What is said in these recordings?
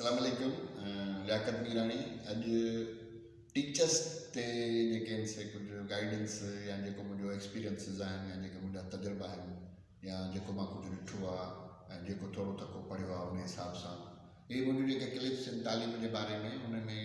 اسلام عليڪم لياقت ميراڻي اڄ ٽيچرس تي جيڪي آهن سي ڪجهه گائيڊنس يا جيڪو منهنجو ايڪسپيرينسز آهن يا جيڪي منهنجا تجربا آهن يا جيڪو مان ڪجهه ڏٺو آهي ۽ جيڪو ٿورو ٿڪو پڙهيو آهي ان حساب سان هي منهنجون جيڪي ڪلپس آهن تعليم جي باري ۾ ان ۾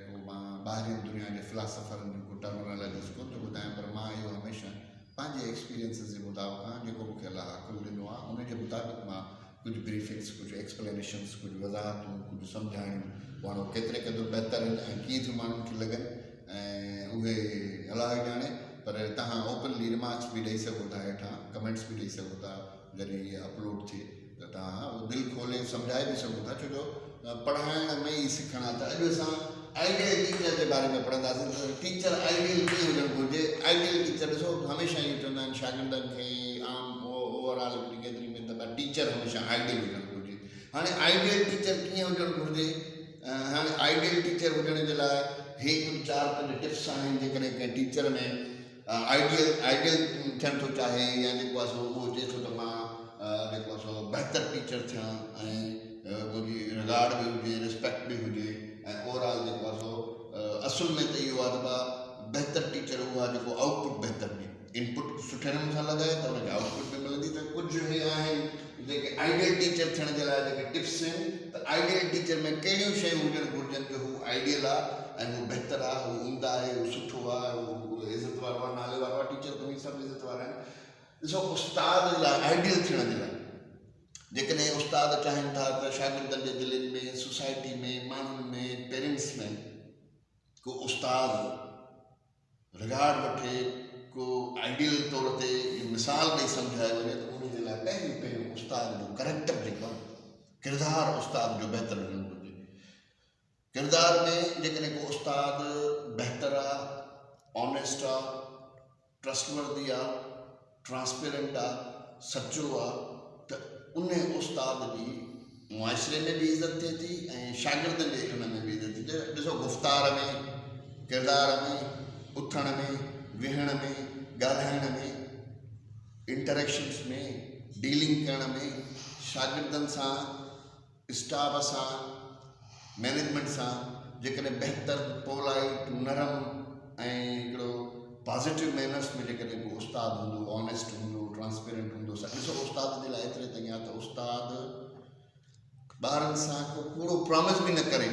ڪو مان ٻاهرين دنيا جي فلاسافرن جون ڪو ٽرمنالاجيز ڪونه ٿو ٻڌايان پر مان اهو هميشه پنهنجي ايڪسپيرينسز جي مطابق جيڪو مونکي الله عقل ڏنو آهي ان جي مطابق مان ڪجهه بريفنگس ڪجهه ايڪسپلينيشنس ڪجهه وضاحتون ڪجهه سمجهاڻيون پاڻ ڪيتري قدر بهتر آهن ۽ ڪيئن ٿيون ماڻهن کي لڳن ۽ اهي الله ئي ڄاڻي پر تهان اوپنلي ريمارڪس به ڏئي سگهو ٿا هيٺان ڪمينٽس به ڏئي سگهو ٿا جڏهن هي اپلوڊ ٿئي ته توهان دل کولي سمجهائي به سگهو ٿا ڇو جو پڙهائڻ ۾ ئي سکڻ آهي ته اڄ اسان آئيڊيل ٽيچر جي باري ۾ پڙهنداسين ته ٽيچر آئيڊيل ڪيئن هجڻ گهرجي آئيڊيل ٽيچر ڏسو هميشه ائين چوندا آهن شاگردن کي عام اوور آل هڪڙي گيدرنگ ۾ ته ٽيچر هميشه آئيڊيل هجڻ گهرجي هاڻي آئيڊيل ٽيچر ڪيئن هجڻ گهرجي هاڻي آئيڊيل ٽيچر هجڻ جي لاء هي ڪجهه چار پنج ٽپس آهن جيڪڏهن ڪنهن ٽيچر ۾ آئيڊيل آئيڊيل ٿيڻ ٿو چاهي يا جيڪو آهي سو اهو چئي ٿو ته مان جيڪو آهي سو بهتر ٽيچر ٿيان ۽ منهنجي رگارڊ به هجي رسپيڪٽ به هجي ۽ اوور آل جيڪو آهي سو اصل ۾ ته اهو آهي ته ڀا بهتر ٽيچر اهو آهي جيڪو آئوٽ پٽ بهتر ڏي ان پٽ سٺي نموني سان لڳائي ته ان کي آئوٽ پٽ به ملندي ته ڪجهه هي آهن جيڪي آئيڊيل ٽيچر ٿيڻ جي لاء جيڪي ٽپس آهن ته آئيڊيل ٽيچر ۾ ڪهڙيون شيون هجڻ گهرجن جو هو آئيڊيل آهي ۽ هو بهتر آهي هو عمده آهي هو سٺو آهي هو عزت وارو آهي نالي وارو آهي ٽيچر ته سڀ عزت وارا آهن ڏسو استاد جي لاء آئيڊيل ٿيڻ جي لاء جيڪڏهن استاد چاهين ٿا ته شاگردن جي دلين ۾ سوسائٽي ۾ ماڻهن ۾ پيرنٽس ۾ ڪو استاد رگارڊ وٺي ڪو آئيڊيل طور تي مثال ڏئي سمجهايو وڃي ته ان جي لاء پهريون پهريون استاد جو ڪريڪٽر جيڪو آهي ڪردار استاد جو بهتر هجڻ گهرجي ڪردار ۾ جيڪڏهن ڪو استاد بهتر آ آنيسٽ آ ٽرسٽ وردي آ ٽرانسپيرنٽ آ، سچو آ ته ان استاد جي معاشري ۾ به عزت ٿئي ٿي ۽ شاگردن جي ان ۾ به عزت ٿئي ٿي. ڏسو گفتار ۾، ڪردار ۾، اٿڻ ۾، ويهڻ ۾، ڳالهائڻ ۾، انٽريڪشنس ۾، ڊيلنگ ڪرڻ ۾ شاگردن سان اسٽاف سان، مئنيجمينٽ سان جيڪڏهن بهتر، پولائيٽ، نرم ۽ هڪڙو پازيٽو مينرس ۾ جيڪڏهن ڪو استاد هوندو، آنيسٽ هوندو، ٽرانسپيرنٽ هوندو، ڏسو استاد جي لاء ايتري تائين آهي ته استاد ٻارن سان ڪو ڪوڙو پرامس به نه ڪري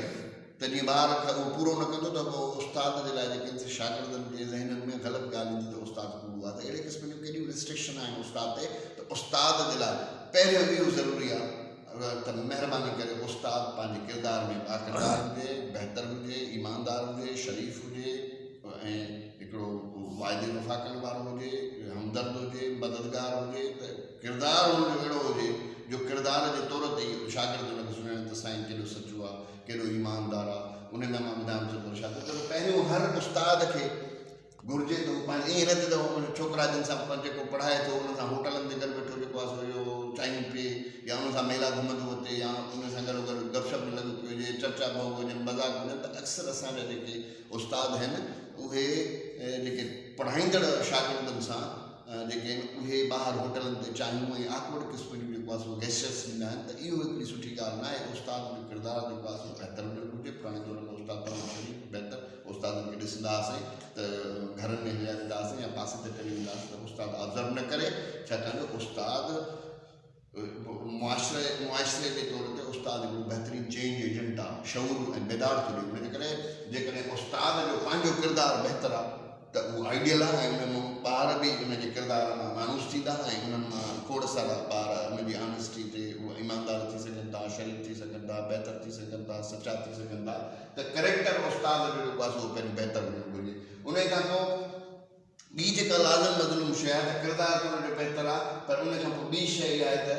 ته جيئن ٻار کي اهو پورو نه ڪندو ته پوء استاد جي لاء جيڪي آهن شاگردن جي ذهنن ۾ غلط ڳالهه ايندي ته استاد ڪوڙو آهي ته اهڙي قسم جون ڪيڏيون رسٽرڪشن آهن استاد تي ته استاد جي لاء پهريون اهو ضروري آهي ته مهرباني ڪري استاد پنهنجي ڪردار ۾ باڪردار هجي، بهتر هجي، ايماندار هجي، شريف هجي ۽ هڪڙو واعدي وفا ڪرڻ وارو هجي، همدرد هجي، مددگار هجي ته ڪردار هن جو اهڙو هجي جو ڪردار جي طور تي ئي شاگرد ان کي سڃاڻي ته سائين ڪيڏو سچو آ، ڪيڏو ايماندار آ. انهي لاء مان ٻڌايان ٿو ته شاگرد پهريون هر استاد کي گهرجي ته هو پنهنجي ائين نه ٿئي ته ڇوڪرا جن سان جيڪو پڙهائي ٿو انهن سان هوٽلن تي گڏ ويٺو جيڪو آهي سو اهو چانهيون پيئي يا انهن سان ميلا گهمندو وتي يا انهن سان گڏو گڏ گپ شپ ۾ لڳو پيو هجي چرچا ڀوڳ هجن مذاق هجن ته اڪثر اسان جا جيڪي استاد آهن اهي جيڪي پڙهائيندڙ شاگردن سان جيڪي آهن اهي ٻاهر هوٽلن تي چانهيون ۽ آڪورڊ قسم جون جيڪو آهي سو گيسچرس ڏيندا آهن ته اهو هڪڙي سٺي ڳالهه نه آهي استاد جو ڪردار جيڪو آهي سو بهتر هجڻ گهرجي پراڻي دور ۾ استاد تمام شريف بهتر استادن کي ڏسندا هئاسين ته گهرن ۾ هليا ويندا هئاسين يا پاسي تي ٽري ويندا هئاسين ته استاد آبزرو نه ڪري ڇاڪاڻ جو استاد معاشري معاشري جي طور تي استاد هڪڙو بهترين چينج ايجنٽ آهي شعور ۽ بيدار ٿو ڏئي ان جي ڪري جيڪڏهن استاد جو پنهنجو ڪردار بهتر آهي ته اهو آئيڊيل آهي ۽ ان مان ٻار به ان جي ڪردار مان مانوس ٿيندا ۽ انهن مان کوڙ سارا ٻار ان جي آنيسٽي تي اهي ايماندار ٿي سگهن ٿا، شريف ٿي سگهن ٿا، بهتر ٿي سگهن ٿا، سچا ٿي سگهن ٿا ته ڪريڪٽر استاد جو جيڪو آهي سو پهريون بهتر هجڻ گهرجي. انهي کان پوء ٻي جيڪا لازم مظلوم شيء آهي ته ڪردار ته ان جو بهتر آهي پر ان کان پوء ٻي شيء اها آهي ته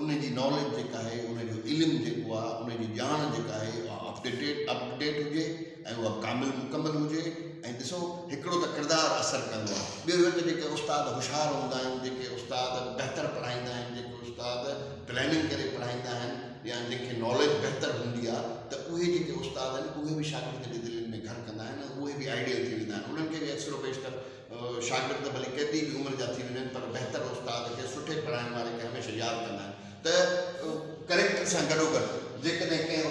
ان جي ناليج جيڪا آهي ان جو علم جيڪو آهي ان جي ڄاڻ جيڪا آهي اها اپڊيٽيڊ اپڊيٽ هجي ۽ اها ڪامل مڪمل هجي ۽ ڏسو هڪڙو ته ڪردار اثر ڪندو آهي ٻيو اهو ته جيڪي استاد هوشيار هوندا آهن جيڪي استاد بهتر پڙهائيندا آهن جيڪي استاد پلاننگ ڪري پڙهائيندا آهن يا جن کي ناليج بهتر هوندي آهي ته اهي جيڪي استاد آهن اهي به شاگرد جي دلين ۾ گهر ڪندا آهن ۽ اهي به آئيڊيل ٿي ويندا آهن انهن کي به اڪثر و بيشتر شاگرد ڀلي ڪيڏي به عمر جا ٿي وڃن پر بهتر استاد کي سٺي پڙهائڻ واري کي هميشه ياد ڪندا آهن ته ڪريڪٽر سان گڏوگڏ جيڪڏهن ڪنهن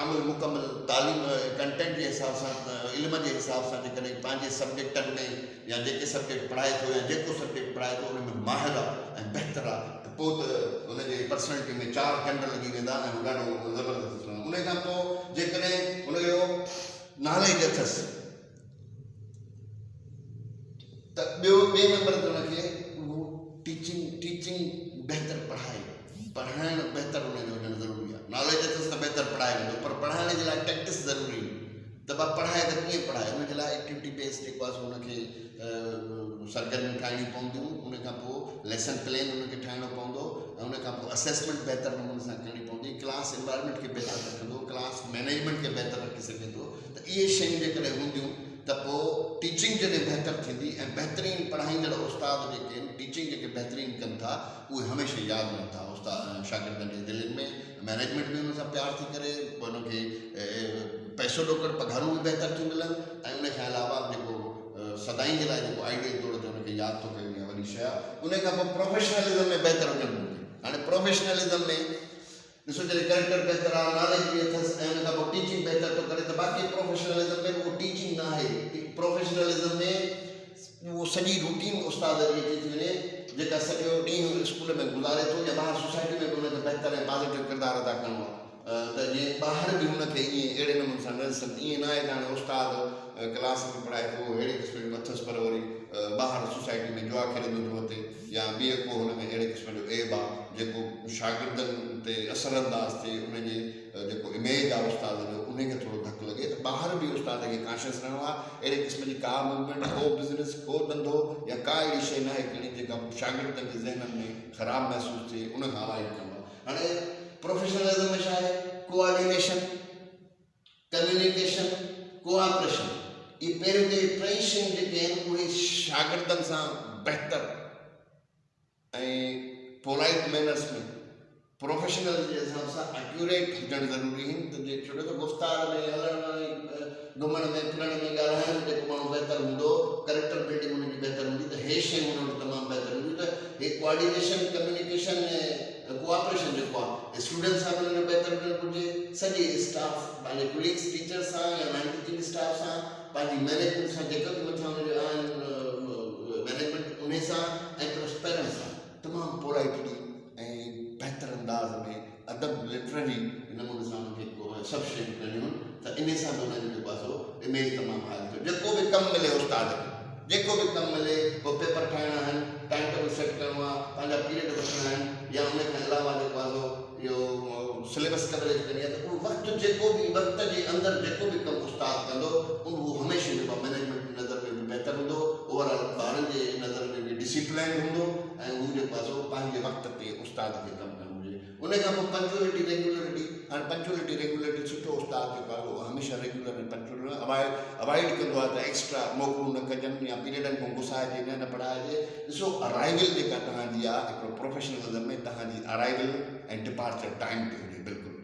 ڪامل مڪمل تعليم ڪنٽينٽ جي حساب سان علم جي حساب سان جيڪڏهن پنهنجي سبجيڪٽن ۾ يا جيڪي سبجيڪٽ پڙهائي ٿو يا جيڪو سبجيڪٽ پڙهائي ٿو ان ۾ ماهر آهي ۽ بهتر آهي ته پوء ته ان جي پرسنالٽي ۾ چار چنڊ لڳي ويندا ۽ هو ڏاڍو زبردست ان کان پوء جيڪڏهن ان جو ناليج اٿس ته ٻيو ٻئي نمبر تي ان کي اهو ٽيچنگ ٽيچنگ بهتر پڙهائي پڙهائڻ بهتر ان جو هجڻ ضروري آهي ناليج اٿس ته بهتر پڙهائي ويندو پر پڙهائڻ جي لاء ٽيڪٽس ضروري آهن ته با پڙهائي ته ڪيئن پڙهائي ان جي لاء ايڪٽيوٽي بيس جيڪو آهي سو ان کي سرگرميون ٺاهڻيون پونديون ان کان پوء ليسن پلان ان کي ٺاهڻو پوندو ۽ ان کان پوء اسيسمينٽ بهتر نموني سان ڪرڻي پوندي ڪلاس انوائرمينٽ کي بهتر رکندو ڪلاس مينيجمينٽ کي بهتر رکي سگهي ٿو ته اهي شيون جيڪڏهن هونديون ته پوء ٽيچنگ جڏهن بهتر ٿيندي ۽ بهترين پڙهائيندڙ استاد جيڪي آهن ٽيچنگ جيڪي بهترين ڪن ٿا اهي هميشه ياد رهن ٿا استاد شاگردن جي دلين ۾ مئنيجمينٽ به انهن سان پيار ٿي ڪري پوء انهن کي پئسو ڏوڪڙ پگهارون به بهتر ٿيون ملن ۽ ان کان علاوه جيڪو سدائين جي لاء جيڪو آئيڊيل طور تي ان کي ياد ٿو ڪيو وڃي وڏي شيء آهي ان کان پوء پروفيشنلزم ۾ بهتر هجڻ گهرجي هاڻي پروفيشنلزم ۾ ڏسو جڏهن ڪريڪٽر بهتر آ ناليج به اٿس ۽ ان کان پوء ٽيچنگ بهتر ٿو ڪري ته باقي پروفيشنلزم ۾ رڳو ٽيچنگ نه آهي پروفيشنلزم ۾ اهو سڄي روٽين استاد جي اچي ٿي وڃي جيڪا سڄو ڏينهن اسڪول ۾ گذاري ٿو يا ٻاهر سوسائٽي ۾ به ان کي بهتر ۽ پازيٽو ڪردار ادا ڪرڻو آهي ته جيئن ٻاهر به هن کي ائين اهڙي نموني سان نه ڏسن ائين نه آهي ته هاڻي استاد ڪلاس ۾ پڙهائي ٿو اهڙي قسم جو اٿس پر وري ٻاهر سوسائٽي ۾ جوا کيڏندو ٿو وتي يا ٻيء ڪو هن ۾ اهڙي قسم جو عيب آ جيڪو شاگردن تي اثر انداز ٿئي ان جي جيڪو اميج آ استاد جو انهي کي ٿورو ڌڪ لڳي ته ٻاهر به استاد کي ڪانشس رهڻو آ اهڙي قسم جي ڪا موومينٽ ڪو بزنس ڪو ڌنڌو يا ڪا اهڙي شيء ناهي ڪرڻي جيڪا شاگردن جي ذهنن ۾ خراب محسوس ٿئي ان کان اوائڊ ڪرڻو آ هاڻي پروفيشنلزم ۾ ڇا آهي ڪوآرڊينيشن ڪميونيڪيشن، ڪوآپريشن، اهي پهريون ته اهي ٽئي شيون جيڪي آهن اهي شاگردن سان بهتر ۽ پولائيٽ مينرس ۾ پروفيشنل جي حساب سان اڪيوريٽ هجڻ ضروري آهن ته جي ڇو ته گفتار ۾ هلڻ ۾ گهمڻ ۾ ڦرڻ ۾ ڳالهائڻ ۾ جيڪو ماڻهو بهتر هوندو ڪريڪٽر بلڊنگ ان جي بهتر هوندي ته هي شيون ان وٽ تمام بهتر هونديون ته هي ڪوآرڊينيشن ڪميونيڪيشن ۽ ڪوآپريشن جيڪو آهي اسٽوڊنٽس سان به ان جو بهتر هجڻ گهرجي سڄي اسٽاف پنهنجي ڪليگس ٽيچرس سان يا نان ٽيچنگ اسٽاف سان پنهنجي مئنيجمينٽ سان جيڪا به مٿان ان جو آهن مئنيجمينٽ انهي سان ۽ پلس پيرنٽس سان تمام پولائٽلي ۽ بهتر انداز ۾ ادب لٽرري نموني سان ان کي سڀ شيون ڪرڻيون آهن ته انهي سان به ان جو جيڪو آهي سو اميج تمام هاء ٿيو جيڪو به ڪم ملي استاد کي جيڪو به ڪم ملي، ڪو پيپر ٺاهڻا آهن، ٽائيم ٽيبل سيٽ ڪرڻو آهي، پنهنجا پيريڊ وٺڻا آهن يا ان کان علاوه جيڪو آهي سو اهو سليبس ڪوريج ڪرڻي آهي ته اهو وقت جيڪو به وقت جي اندر جيڪو به ڪم استاد ڪندو اهو هميشه جيڪو آهي مئنيجمينٽ جي نظر ۾ به بهتر هوندو، اوور آل ٻارن جي نظر ۾ به ڊسيپلائنڊ هوندو ۽ هو جيڪو آهي سو پنهنجي وقت تي استاد کي ڪم ڪرڻ گهرجي. ان کان پوء پنچوئلٽي ريگيولرٽي هاڻي پنچوئلٽي ريگيولرٽي سٺو استاد جيڪو آهي اهو هميشه ريگيولر ۽ پنچوئل اوائڊ اوائڊ ڪندو آهي ته ايڪسٽرا موڪلون نه ڪجن يا پيريڊن کان گسائجي نه نه پڙهائجي ڏسو ارائيول جيڪا توهان جي آهي هڪڙو پروفيشنلزم ۾ توهان جي ارائيول ۽ ڊپارچر ٽائيم تي هجي بلڪل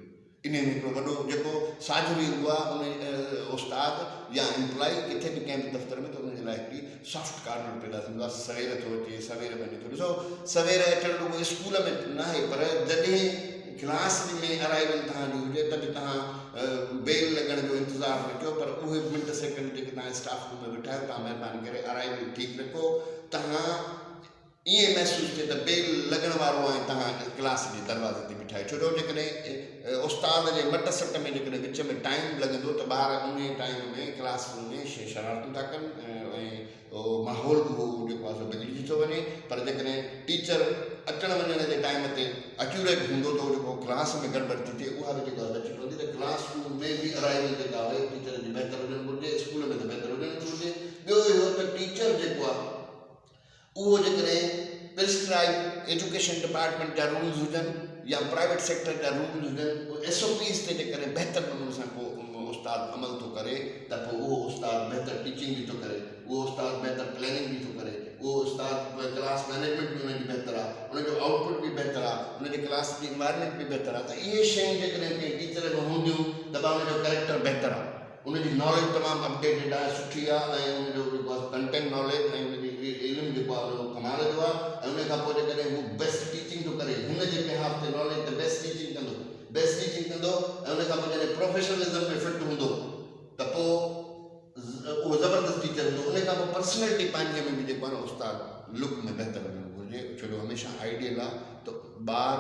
انهي ۾ هڪڙو وڏو جيڪو ساجهرو ايندو آهي ان استاد يا امپلائي ڪٿي به ڪنهن به دفتر ۾ ته ان جي لاء هڪڙي سافٽ ڪارنر پيدا ٿيندو آهي سوير ٿو اچي سوير وڃي ٿو ڏسو سوير اچڻ رڳو اسڪول ۾ ناهي پر جڏهن ڪلاس ۾ ارائيول توهان جي هجي ته به توهان بيل لڳڻ جو انتظار نه ڪيو پر اهي منٽ سيڪنڊ جيڪي توهان اسٽاف روم ۾ ويٺا آهيو توهان مهرباني ڪري ارائيول ٺيڪ رکو توهان ائين محسوس ٿئي ته بيل لڳڻ وارو آهي ۽ توهان ڪلاس جي دروازي تي بيٺا آهيو ڇو جو جيڪڏهن استاد جي مٽ سٽ ۾ جيڪڏهن وچ ۾ ٽائيم لڳندو ته ٻار انهي ٽائيم ۾ ڪلاس روم ۾ شرارتون ٿا ڪن ۽ ماحول به اهو جيڪو آهي سو بگڙجي ٿو وڃي پر جيڪڏهن ٽيچر اچڻ وڃڻ جي ٽائيم تي اڪيوريٽ هوندو ته جيڪو ڪلاس ۾ گڙٻڙ ٿي ٿئي اها به جيڪا بچي پوندي ته ڪلاس روم ۾ به ارائيول جيڪا آهي ٽيچر جي بهتر هجڻ گهرجي اسڪول ۾ ته بهتر هجڻ گهرجي ٻيو اهو ته ٽيچر جيڪو آهي اهو جيڪڏهن پرسڪرائيب ايجوڪيشن ڊپارٽمينٽ جا رولز هجن يا پرائيويٽ سيڪٽر جا رولز هجن اهي ايس او پيز تي جيڪڏهن بهتر نموني سان ڪو استاد عمل ٿو ڪري ته پوء اهو استاد بهتر ٽيچنگ به ٿو ڪري اهو استاد بهتر پلاننگ به ٿو ڪري اهو استاد ڪلاس مئنيجمينٽ به ان جي بهتر آهي ان جو آئوٽ پٽ به بهتر آهي ان جي ڪلاس جي انوائرمينٽ به بهتر آهي ته اهي شيون جيڪڏهن ڪنهن ٽيچر ۾ هونديون ته به ان جو ڪريڪٽر بهتر آهي ان جي ناليج تمام اپڊيٽيڊ آهي سٺي آهي ۽ ان جو جيڪو آهي ڪنٽينٽ ناليج ۽ ان جي علم جيڪو آهي اهو ڪمال جو آهي ۽ ان کان پوء جيڪڏهن هو بيسٽ ٽيچنگ ٿو ڪري هن جي بيهاف تي ناليج ته بيسٽ ٽيچنگ ڪندو بيسٽ ٽيچنگ ڪندو ۽ ان کان پوء جڏهن پروفيشنل. پروفيشنلزم ۾ فٽ هوندو ته پوء اهو زبردست ٽيچر هوندو. ان کان پوء پرسنلٽي پنهنجي ۾ به جيڪو آهي نه استاد لڪ ۾ بهتر هجڻ گهرجي، ڇو جو هميشه آئيڊيل آهي ته ٻار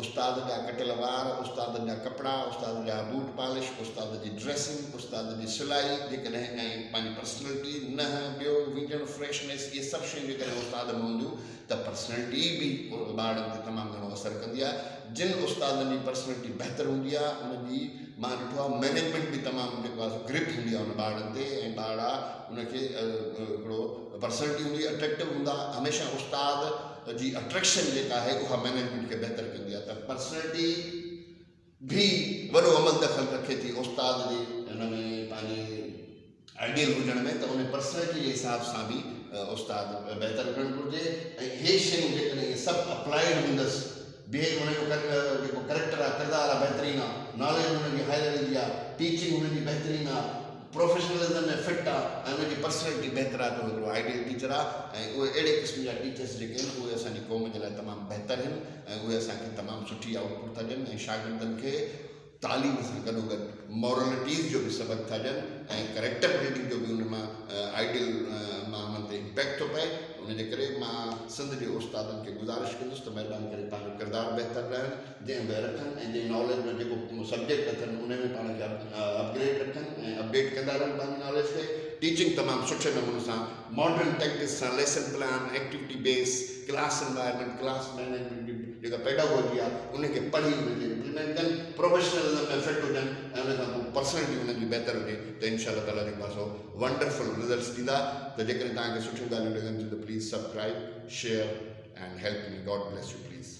استاد جا ڪٽيل وار، استادن جا ڪپڙا، استاد جا بوٽ پالش، استاد جي ڊريسنگ، استاد جي سلائي جيڪڏهن ۽ پنهنجي پرسنلٽي، ننهن، ٻيو وينجڻ، فريشنيس اهي سڀ شيون جيڪڏهن استاد ۾ هونديون ته پرسنلٽي به ٻارڙن تي تمام گهڻو اثر ڪندي آهي. جن استادن جي پرسنلٽي بهتر هوندي آهي انهن جي مان ڏٺو آهي مئنيجمينٽ به تمام جيڪو آهي سو گرپ هوندي آهي ان ٻارڙن تي ۽ ٻارڙا ان کي هڪڙو پرسنلٽي هوندي اٽريڪٽو هوندا هميشه استاد جي اٽريڪشن جيڪا آهي اها مئنيجمينٽ کي بهتر ڪندي آهي ته پرسنلٽي به وڏو عمل دخل رکي ٿي استاد جي ان ۾ پنهنجي آئيڊيل هجڻ ۾ ته ان پرسنلٽي جي حساب سان به استاد بهتر هجڻ گهرجي ۽ اهي شيون جيڪڏهن اهي سڀ اپلائيڊ هوندس به ان جو جيڪو ڪريڪٽر آهي ڪردار آهي بهترين آهي ناليج ان جي هائي ليول جي آهي ٽيچنگ ان جي بهترين آهي پروفيشنلزم ۾ فٽ آهي ۽ ان جي پرسنلٽي بهتر آهي ته هو هڪڙو آئيڊيل ٽيچر آهي ۽ اهي اهڙي قسم جا ٽيچرس جيڪي آهن اهي اسان جي قوم جي لاء تمام بهتر آهن ۽ اهي اسان کي تمام سٺي آئوٽ پٽ ٿا ڏين ۽ شاگردن کي تعليم سان گڏوگڏ مورلٽيز جو به سبق ٿا ڏين ۽ ڪريڪٽر بلڊنگ جو به ان مان آئيڊيل مان انهن تي امپيڪٽ ٿو پئي. ان جي ڪري مان سنڌ جي استادن کي گذارش ڪندس ته مهرباني ڪري پنهنجو ڪردار بهتر رهن جنهن به رکن ۽ جنهن ناليج ۾ جيڪو سبجيڪٽ اٿن ان ۾ پاڻ کي اپگريڊ رکن ۽ اپڊيٽ ڪندا رهن پنهنجي ناليج کي. ٽيچنگ تمام سٺي نموني سان ماڊرن ٽيڪٽڪس سان lesson plan, activity base, class environment, class management جي جيڪا پيڊاگوجي آهي ان کي پڙهي ان کي امپليمينٽ ڪن، پروفيشنلزم ۾ فٽ هجن ۽ ان کان پوء پرسنلٽي انهن جي بهتر هجي ته انشاء الله تعالي جيڪو آهي سو ونڊرفل رزلٽس ڏيندا ته جيڪڏهن توهان کي سٺيون ڳالهيون لڳن ٿيون ته please subscribe, share and help me God bless you please.